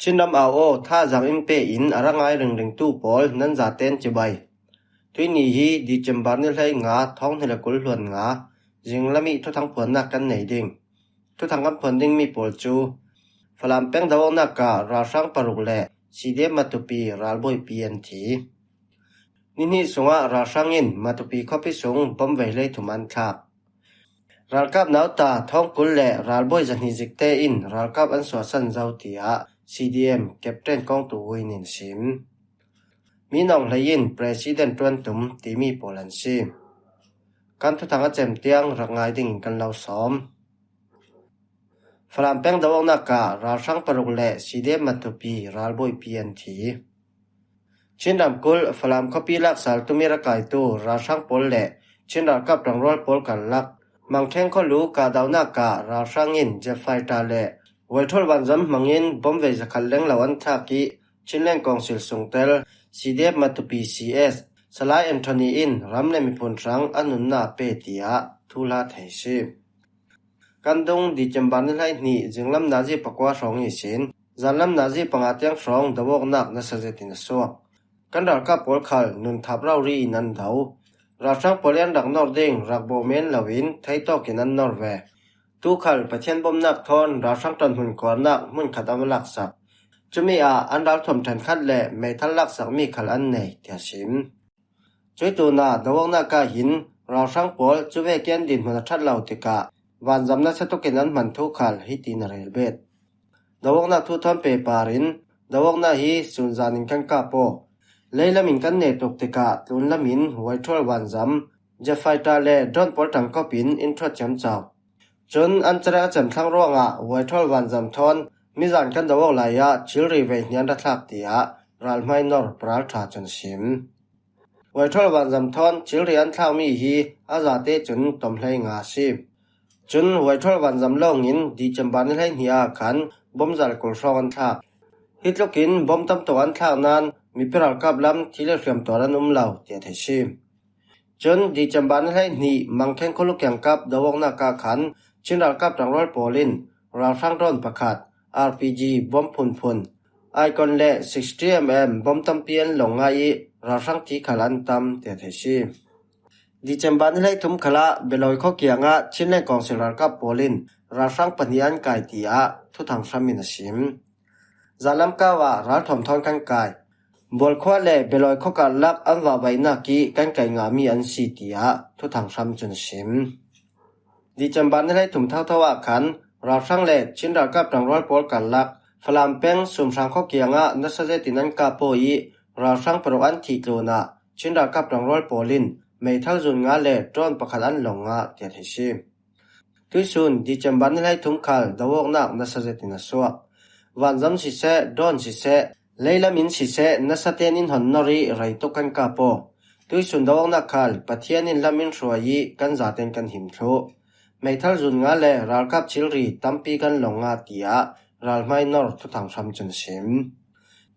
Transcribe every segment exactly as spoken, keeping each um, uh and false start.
Chinram au aw thazaang in pe in a ra ngai ringringtu pawl nan zaten cibai. Tuini hi December ni hleinga thawng hnih le kul hluan nga zinglam ih thuthang phuannak kan nei ding. Thuthang kan phuan dingmi pawl cu Falam peng do awknak ah ralhrang paruk le C D F Matupi ralbawipi an thi. Nihnih sungah ralhrang in Matupi khuapi sung bom vei hlei thum an thlak. Ralkap nauta thawng kul le ralbawi zahnih zikte in ralkap an suahsan zo, tiah C D M Captain Kawng Tu Hui nin sim. Mi Nawng Hlei in President Tuan Tum timi pawl an si. Kan thuthang a cem tiang rak ngai dingin kan lo sawm. Falam peng do awknak ah ralhrang paruk le C D F Matupi ralbawipi an thi. Chin ramkulh Falam khuapi laksaltu mi rakaitu ralhrang pawl le Chin ralkap ṭangrual pawl karlak Mangkheng khualu kahdohnak ah ralhrang in jet fighter le Waithol vanzam hmangin bom vei zakhat leng lo an thlak ih Chinland Council sungtel C D F Matupi C S Salai Anthony in ram le miphun hrang a nunna a pe, tiah thuhla thei si. Kan dung December ni hleihnih zinglam nazi pakua hrawng ihsin zanlam nazi panga tiang hrawng do awknak nasa zetin a suak. Kan ralkap pawl khal nun thap rori in an do. Ralhrang pawl ih an rak nor ding rak bawh men loin theitawk in an nor ve. Tu khal Pathian bawmhnak thawn ralhrang ṭanhmun kuarnak hmunkhat an va laksak. Cumi ah an ralthuam ṭhenkhat le meithal laksakmi khal an nei, tiah sim. Cuih tunah do awknak ah hin ralhrang pawl cu vekin an dinhmun a ṭhat lo tikah vanzam nasa tukin an hman thu khal hitin a rel bet. Do awknak thu thawn pehpar in do awknak hi sunzan in kan kap aw. Leilam in kan neh tuk tikah tlunlam in Waithol vanzam jet fighter le drone pawl ṭangkawp in in ṭhuat ciamco. Cun an cerek a cem thlang ruangah Waithol vanzam thawn mizan kan do awk lai ah thilri vei hnih an ra thlak, tiah ralhmai nor paralṭha cun a sim. Waithol vanzam thawn thilri an thlakmi hi a zate cun tom hleinga a si. Cun Waithol vanzam lawngin December ni hleihnih ah khan bom zal kul hrawng an thlak. Hi tlukin bom tam tuk an thlak nain mipi ralkap lam thil i hriam tuar an um lo, tiah theih si. Cun December ni hleihnih Mangkheng khualu kiangkap do awknak ah khan Chin ralkap ṭangrual pawl in ralhrang drone pakhat, R P G bom phunphun, Icon le sixty M M bom tampi an lawng ngai ih ralhrang thi khal an tam, tiah theih si. December ni hleithum khalah Belawi khua kiangah Chinland Council ralkap pawl in ralhrang pahnih an kai, tiah thuthang hram in a sim. Zanlam kau ah ralthuam thawn kan kai. Bualkhua le Belawi khua karlak an vahvaihnak ih kan kai ngahmi an si, tiah thuthang hram cun a sim. December ni hleithum thotho ah khan ralhrang le Chin ralkap ṭangrual pawl karlak Falam peng Sumhrang khua kiangah nasa zetin an kap aw ih ralhrang paruk an thih tlunah Chin ralkap ṭangrual pawl in meithal zun nga le drone pakhat an lawng ngah, tiah theih si. Tuihsun December ni hleithum khal do awknak nasa zetin a suak. Vanzam siseh, drone siseh, leilam in siseh, nasa tein in hon nor ih rei tuk kan kap aw. Tuihsun do awknak khal Pathian in lam in hruai ih kan zaten kan him thluh. Meithal zun nga le ralkap thilri tampi kan lawng ngah, tiah ralhmai nor thuthang hram cun a sim.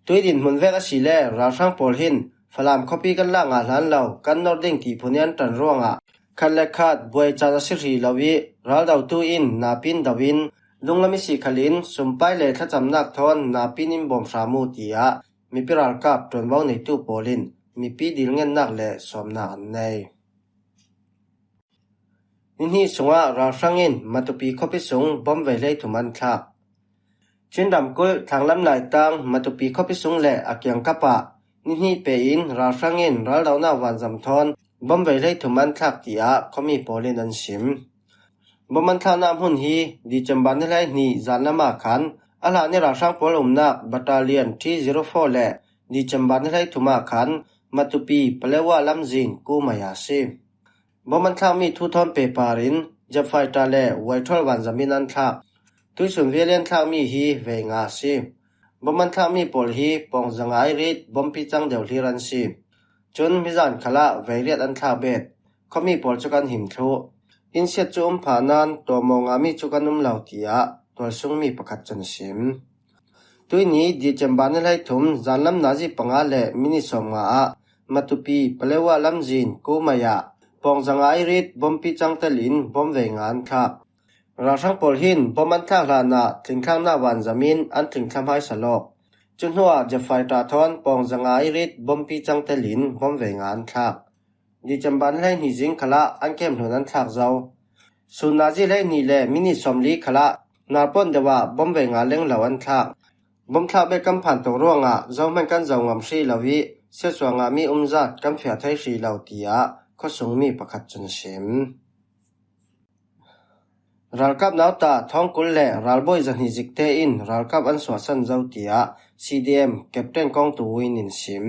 Tuih dinhmun vek asile ralhrang pawl hin Falam khuapi kan lak ngah hlan lo, kan nor ding tih phun ih an ṭan ruangah khat le khat buai caan a si hrih lo ih raldotu in napi in do in dunglam ihsi khalin sumpai le thlacamnak thawn napi in in bawm hram uh, tiah mipi ralkap ṭuanvo neitu pawl in mipi dilngennak le sawmnak an nei. Nihnih sungah ralhrang in Matupi khuapi sung bom vei hleithum an thlak. Chin ramkulh thlanglam laitang Matupi khuapi sung le a kiangkap ah nihnih pe in ralhrang in raldohnak vanzam thawn bom vei hleithum an thlak, tiah khuami pawl in an sim. Bom an thlaknak hmun hi December ni hleihnih zanlam ah khan a hlan ih ralhrang pawl umnak Battalion three zero four le December ni hleithum ah khan Matupi Palewa lamzin Kumaya a si. Bom an thlakmi thu thawn pehpar in jet fighter le Waithol vanzam in an thlak. Tuihsun vial ih an thlakmi hi vei nga a si. Bom an thlakmi pawl hi pawng zanga ih rit bompi cang deuh hlir an si. Cun mizan khalah vei riat an thlak bet. Khuami pawl cu kan him thluh. Innsiat cu um phah nain tuahmawh ngahmi cu kan um lo, tiah tualsungmi pakhat cun a sim. Tuihni December ni hleithum zanlam nazi panga le minit sawmnga ah Matupi Palewa lamzin Kumaya pawng zanga ih rit bompi cangtel in bom vei nga an thlak. Ralhrang pawl hin bom an thlak hlanah tlingthlaknak vanzam in an tlingthlam hai salawk. Cu hnuah jet fighter thawn pawng zanga i rit bompi cang telin bom vei nga an thlak. December ni hleihnih zing khalah an kem hlun an thlak zo. Sun nazi hleihnih le minit sawmli khalah narpawn deuh ah bom vei nga leng lo an thlak. Bom thlak bek kan phan tuk ruangah zohman kan zo ngam hrih lo i siatsuah ngahmi umzat kan fiah thei hrih lo, tiah khuasungmi pakhat cun a sim. Ralkap nauta thawngkul le ralbawi zahnih zikte in ralkap an suahsan zo, tiah C D M Captain Kawng Tu Win in sim.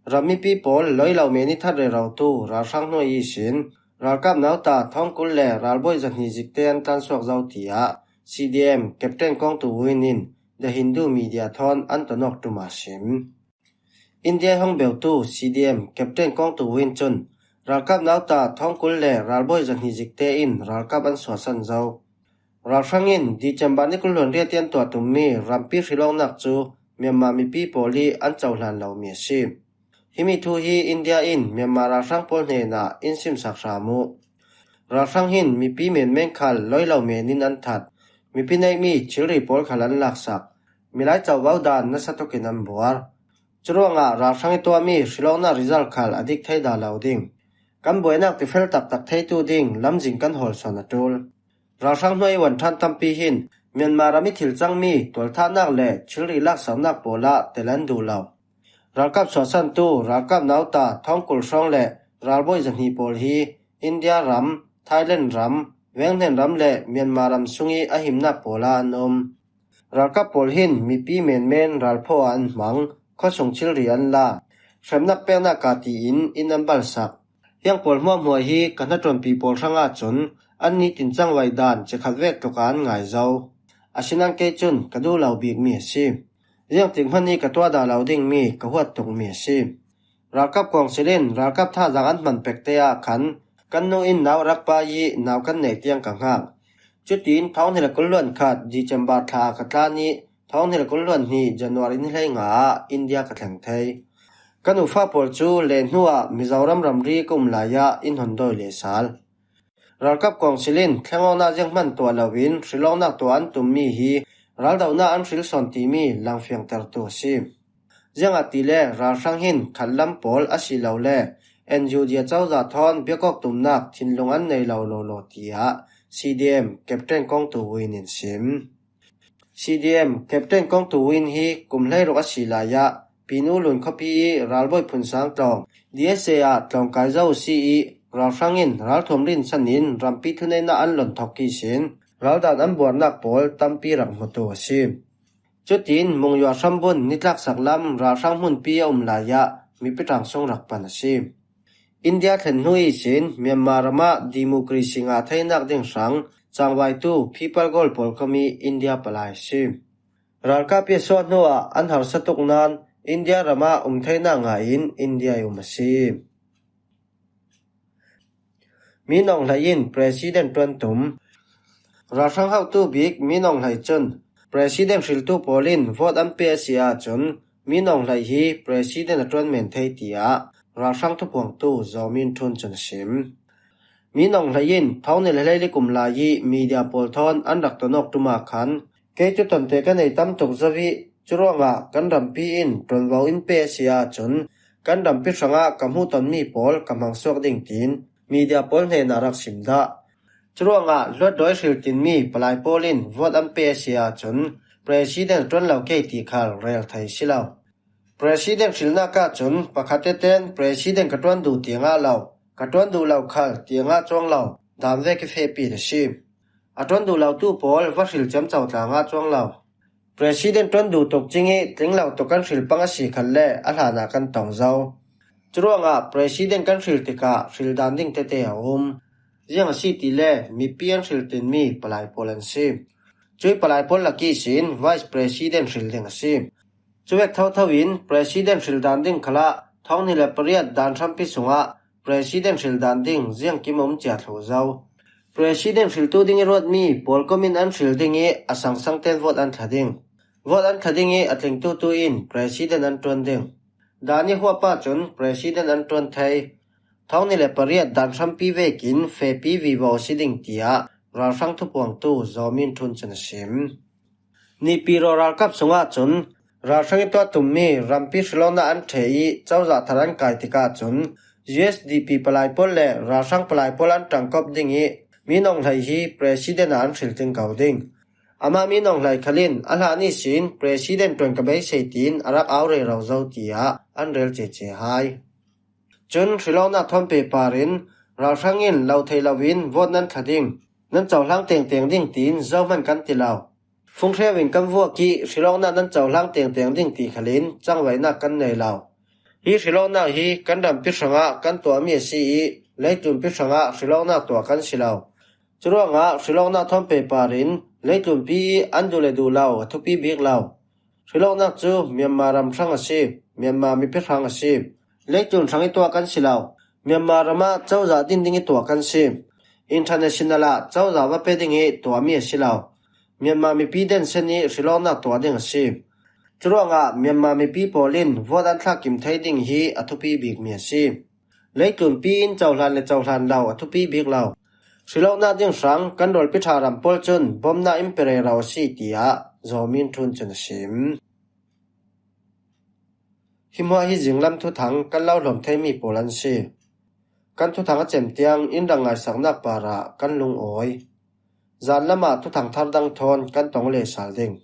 Ram mipi pawl loi lo men i that rerotu ralhrang hnuai ihsin ralkap nauta thawngkul le ralbawi zahnih zikte an tlansuak zo, tiah C D M Captain Kawng Tu Win in The Hindu Media thawn an tonawk ṭum ah sim. India hong beutu C D M Captain Kawng Tu Win cun ralkap nauta thawngkul le ralbawi zahnih zikte in ralkap an suahsan zo. Ralhrang in December ni kul hluan riat i an tuah tummi rampi hrilawknak cu Myanmar mipi pawl hi an cohlan lomi a si. Himi thu hi India in Myanmar ralhrang pawl hnenah in simsak hram uh. Ralhrang hin mipi menmen khal loi lo men in an that. Mipi neihmi thilri pawl khal an laksak. Milai covo dan nasa tukin an buar. Curuangah ralhrang i tuahmi hrilawknak result khal a dik thei dah lo ding. Kan buainak tifel taktak theitu ding lamzin kan hawl sawn a ṭul. Ralhrang hnuai i uan ṭhan tampi hin Myanmar ram i thil cangmi tualthahnak le thilri laksaknak pawlah tel an duh lo. Ralkap suahsantu ralkap nauta thawngkul hrawng le ralbawi zahnih pawl hi India ram, Thailand ram, Venghnen ram le Myanmar ram sung i a himnak pawlah an um. Ralkap pawl hin mipi menmen ralphaw ah an hmang, khuasung thilri an la, hremnak peknak ka tiin in an balsak. Hiang pawl hmuahhmuah hi ka hnaṭuanpi pawl hrang ahcun an nitin cangvaih dan cikhat vek tluk ah an ngai zo. Asinan kei cun ka duh lo bikmi a si. Ziangtik hmanh i ka tuah dah lo dingmi ka huat tukmi a si. Ralkap kawngsil in ralkap thazaang an hman pekte ah khan kan nu in nau a rak pai i nau kan neih tiang ka hngak. Cutin thawng hnih le kul hluan khat December thla ah ka tlan i thawng hnih le kul hluan hnih January ni hleinga ah India ka thleng thei. Kan ufa pawl cu leh hnuah Mizoram ramri ka um lai ah in hon dawi leh sal. Ralkap kawngsil in thlengawknak zianghman tuah loin hrilawknak tuah an tummi hi raldohnak an hril sawn timi langfiangtertu a si. Ziangahtile ralhrang hin khatlam pawl asilole N U G a cozah thawn biakawk tumnak thinlung an nei lo lawlaw, tiah C D M Captain Kawng Tu Win in sim. C D M Captain Kawng Tu Win hi kum hleiruk a si lai ah Pinu Lun khuapi i ralbawi phunsang tlawng D S A ah tlawngkai zo a si i ralhrang in ralthuam rinsan in rampi thuneihnak an lon thawk ihsin raldan an buarnak pawl tampi rak hmutu a si. Cutin Mungyua hrambun nitlaksak lam ralhrang hmunpi a um lai ah mipi ṭangsung rak pan a si. India thlen hnu ihsin Myanmar ram ah democracy ngah theinak ding hrang cangvaitu People Goal pawlkom i India palai a si. Ralkap i a suah hnuah an harsa tuk nain India ram ah um theinak ngah in India i um a si. Min Aung Hlaing in President ṭuan tum. Ralhrang hotu bik Min Aung Hlaing cun President hriltu pawl in vote an pe a si ahcun Min Aung Hlaing hi President a ṭuan men thei, tiah ralhrang thupuangtu Zaw Min Htun cun a sim. Min Aung Hlaing in thawng hnih le hleili kum lai i media pawl thawn an rak tonawk ṭum ah khan kei cu tonte ka nei tam tuk zo i curuangah kan rampi in ṭuanvo in pe a si ahcun kan rampi hrangah ka hmuh tonmi pawl ka hmang suak ding tiin media pawl hnenah rak sim dah. Curuangah hluatdawi hriltinmi palai pawl in vote an pe a si ahcun President a ṭuan lo kei ti khal rel thei si lo. President hrilnak ahcun pakhat teten President ka ṭuan duh tiangah lo, ka ṭuan duh lo khal tiangah cuang lo, dan vek i fehpi a si. A ṭuan duh lotu pawl va hril ciamco tlangah cuang lo. President ṭuan duh tuk cing i tling lo tuk kan hril pang a si khalle a hlanah kan tong zo. Curuangah President kan hril tikah hril dan ding tete a um. Ziang a si tile mipi an hriltinmi palai pawl an si. Cui palai pawl lak ihsin Vice President hril ding a si. Cuvek thotho in President hril dan ding khalah thawng hnih le pariat dan hrampi sungah President hril dan ding ziangkim a um cia thluh zo. President hriltu ding i ruatmi pawlkom in an hril ding i a sangsang ten vote an thla ding. Vote an thla ding i a tlingtu tu in President an ṭuan ding. Dan i huap ahcun President an ṭuan thei. Thawng hnih le pariat dan hrampi vekin fehpi vivo a si ding, tiah ralhrang thupuangtu Zaw Min Htun cun a sim. Nihpiro ralkap sungah cun Ralhrang i tuah tummi rampi hrilawkna an ṭhe i cozah thar an kai tikah cun U S D P palai pawl le ralhrang palai pawl an ṭangkawp ding i mi nawnghlei hi president ah an hriltling ko ding. Amah mi nawnghlei khal in a hlan ihsin president ṭuan ka beisei tiin a rak au rero zo tiah an rel cece hai. Cun hrilawknak thawn pehpar in ralhrang in lo thei loin vote nan thla ding, nan cohlang tengteng ding tiin zohman kan ti lo. Funghreu in kan vuak i hrilawknak nan cohlang tengteng ding ti khal in cangvaihnak kan nei lo. Hi hrilawknak hi kan rampi hrangah kan tuahmi a si i leitlunpi hrangah hrilawknak tuah kan si lo. Curuangah hrilawknak thawn pehpar in leitlunpi i an duh le duh lo a thupi bik lo. Hrilawknak cu Myanmar ram hrang a si, Myanmar mipi hrang a si. Leitlun hrang i tuah kan si lo. Myanmar ram ah cozah din ding i tuah kan si. International ah cozah va pe ding i tuahmi a si lo. Myanmar mipi densen i hrilawknak tuah ding a si. Curuangah Myanmar mipi pawl in vote an thlak kim thei ding hi a thupi bikmi a si. Leitlunpi in cohlan le cohlan lo a thupi bik lo. Hrilawknak ding hrang kan rualpi ṭha ram pawl cun bomnak in pe rero a si, tiah Zomi Inṭhun cun a sim. Hi hmuah hi zinglam thuthang kan lo hlawm theimi pawl an si. Kan thuthang a cem tiang in rak ngaisaknak parah kan lungawi. Zanlam ah thuthang thar dang thawn kan tong le sal ding.